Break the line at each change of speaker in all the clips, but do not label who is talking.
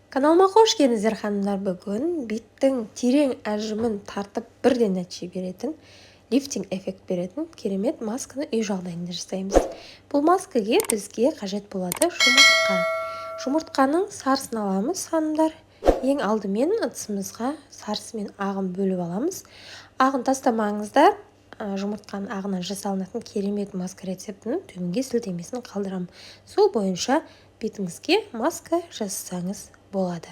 Каналыма қош келдіңіздер, ханымдар! Бүгін беттің терең әжімін тартып, бірден нәтиже беретін, лифтинг эффект беретін керемет масканы үй жағдайында жасаймыз. Бұл маскаге бізге қажет болады жұмыртқа. Жұмыртқаның сарысын аламыз, ханымдар. Ең алдымен ыдысымызға сарысы мен ағын бөліп аламыз. Ағын тастамаңыздар. Жұмыртқаның ағынан жасалынатын керемет маска рецептінің төменге сілтемесін қалдырамын. Сол бойынша бетіңізге маска жасасаңыз болады.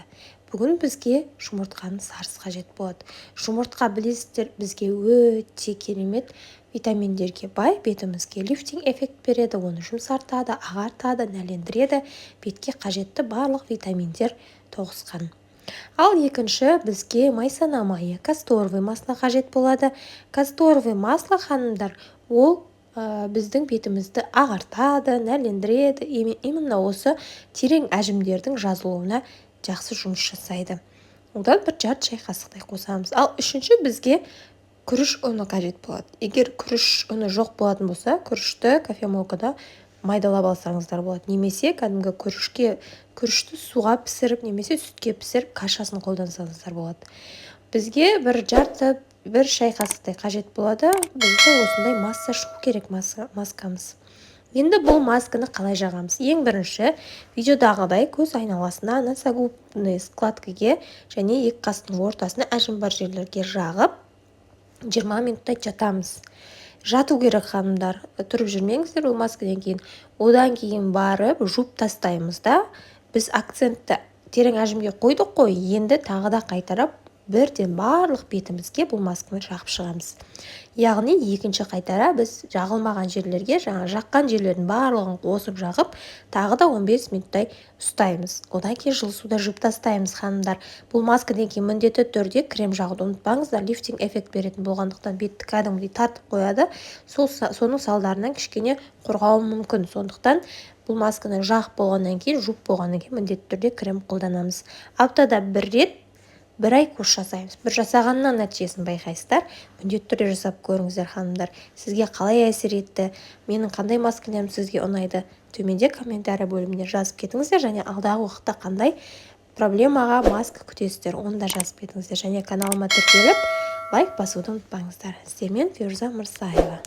Бүгін бізге жұмыртқаның сарысы қажет болады. Жұмыртқа, білесіздер, бізге өте керемет витаминдерге бай, бетімізге лифтинг эффект береді, оны жұмсартады, ағартады, нәрлендіреді, бетке қажетті барлық витаминдер тоғысқан. Ал екінші бізге майсана майы, касторовый масло қажет болады. Касторовый масло, ханымдар, ол біздің бетімізді ағартады, нәрлендіреді, именно осы терең әжімдердің жазылуына жақсы жұмыс жасайды. Одан бір жарты шай қасықтай қосамыз. Ал үшінші бізге күріш ұны қажет болады. Егер күріш ұны жоқ болатын болса, күрішті кофемолкада майдалап алсаңыздар болады немесе кәдімгі күрішті суға пісіріп немесе сүтке пісіріп, кашасын қолдансаңыздар болады. Бізге бір жарты бір шай қасықтай қажет болады. Бізге осындай масса шығу керек, маскамыз. Енді бұл масканы қалай жағамыз? Ең бірінші видеодағыдай көз айналасына, носогубный складкаге және екі қастың ортасына, әжім бар жерлерге жағып, 20 минуттай жатамыз. Жату керек, ханымдар, тұрып жүрмеңіздер бұл маскадан кейін. Одан кейін барып жуып тастаймыз да, біз акцентті терең әжімге қойдық қой, енді тағы да қайтарып, бірден барлық бетімізге бұл масканы жағып шығамыз. Яғни екінші қайтара біз жағылмаған жерлерге, жаңа жаққан жерлердің барлығын қосып жағып, тағы да 15 минуттай ұстаймыз. Одан кейін жылы суда жуып тастаймыз. Ханымдар, бұл маскадан кейін міндетті түрде крем жағуды ұмытпаңыздар. Лифтинг эффект беретін болғандықтан, бетті кәдімгідей тартып қояды, сол соның салдарынан кішкене құрғауы мүмкін. Сондықтан бұл масканы жағып болғаннан кейін, жуып болғаннан кейін міндетті түрде крем қолданамыз. Аптада бір рет, бір ай курс жасаймыз. Бір жасағаннан нәтижесін байқайсыздар. Міндетті түрде жасап көріңіздер, ханымдар. Сізге қалай әсер етті, менің қандай маскаларым сізге ұнайды, төменде комментарий бөліміне жазып кетіңіздер. Және алдағы уақытта қандай проблемаға маска күтесіздер, оны да жазып кетіңіздер. Және каналыма тіркеліп, лайк басуды ұмытпаңыздар. Сіздермен Фируза Мырзаева.